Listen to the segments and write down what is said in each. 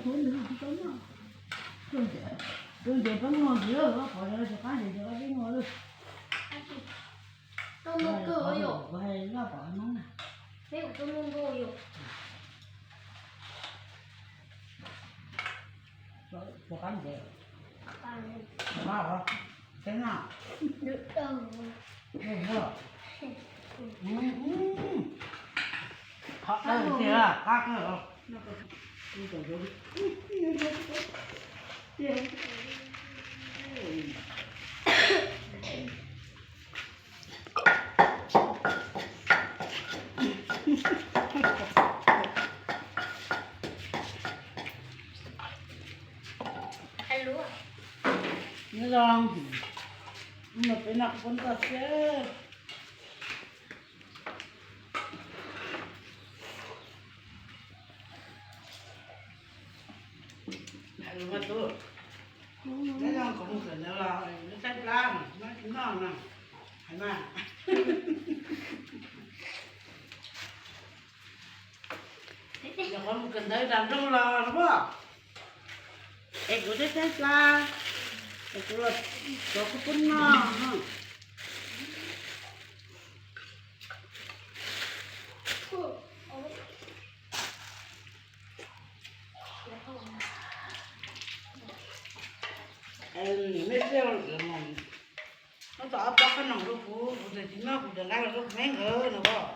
Tus ntawd tsis tau noj. Tus ntawd peb muag ntxiv, qhov no tsis qab ntxiv, tsis qab peb muag lawm. Tau noj kawg yom. Kuv hais loj pom Hmoob na. Peb kuv tau noj nkauj yom. Tsis qab ntxiv. Qab os. Teb noj. Qab kawg. Nyob zoo, no peb noj kua puab toj siab. Hais lus mas tub, nyob zoo, kuv mus kawm ntawv los lub tsaib plab mas tsis noj no, hais mas. Yog qhov mus kawm ntawv tas nroog los los as, es kuv teb teb plab, es kuv los rov kua puab noj. Muab tau ob pab qhob noom rau kuv, kuv txawm tsis noj kuv txawm nqa los rau kuv me nkawd no as.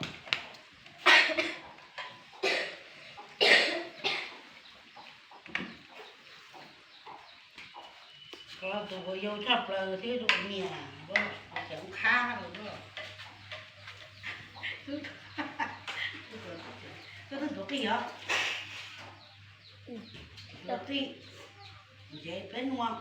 Tus uas yau tshaj plaws thiab tus uas nyiam, kuv tseem qhab lawm. Koj twb tuav qij os? Tuav qij, ntev peb hnub.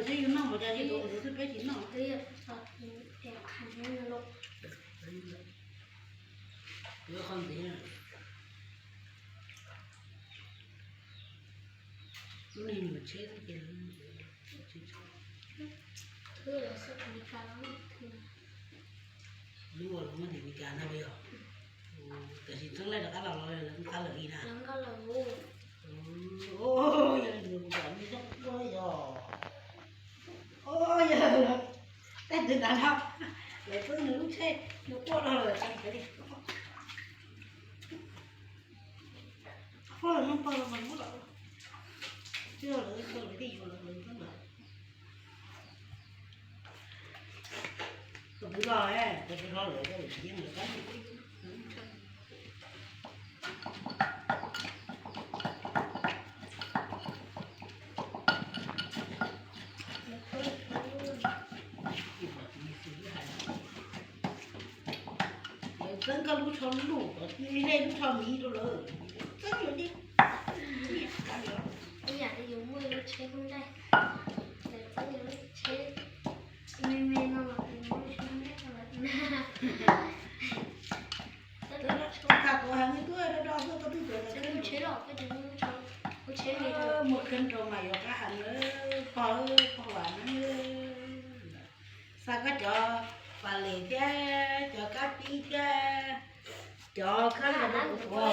Seb yus noj mus cas li tus ntawd xwb peb tsis noj. Qhov ntxiv. Lub neej mus tsheb xwb ces lub ua los muab tim Meskas ntag yog. Tam sim txeeb laij rov qab los los lawv nqa lawm li na. Yog li ntawd kuv pom nej coob ua yog. Yog, tej ntawd nrad no, lawv txeeb nws lub tsheb, nws quaj rau lawm tas li. Pog lawv no pog los mas muab los, twb yog lawv tau lawv tej yus los lawv txeeb lawm. Tus twb los, tus twb los lawv yeej lawv qab. Lawv txeeb koj lub tsho luj, lawv lub tsho miv rau lawv, txeeb lawv li. Ib yam li yus muaj lub tsheb kub ntaij, lawv txeeb yus lub tsheb me me no los yus muaj lub tsheb kub ntaij no lawm. Txeeb lub tsheb los koj tsis muaj lub tsheb me, muaj kheeb rau mas yuav qab heev na, pog, pog vam na. Xa koj cov pas les thiab cov kab pib thiab cov khab los rau kuv ua.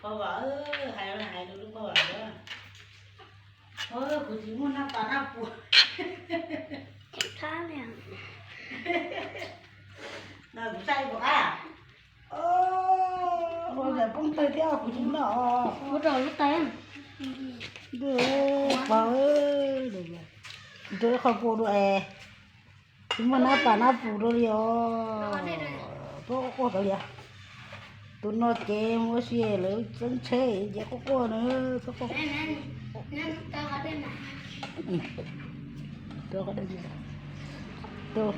Pog Vam, hais hais rau lub pog Vam, kuv tsis muaj nab pas nab pus. Kuv saib pom qab. Ua poob tawg thiab kuv tsis noj. Ua rau lub tais. Ntuj, pog, nrog ib qho pua dua es tsis muaj nab pas nab pus dua li os. Tuaj quaj quaj tau li. Tus no ces ua si lawv txeeb tsheb ces quaj quaj na. Tuaj quaj. Tus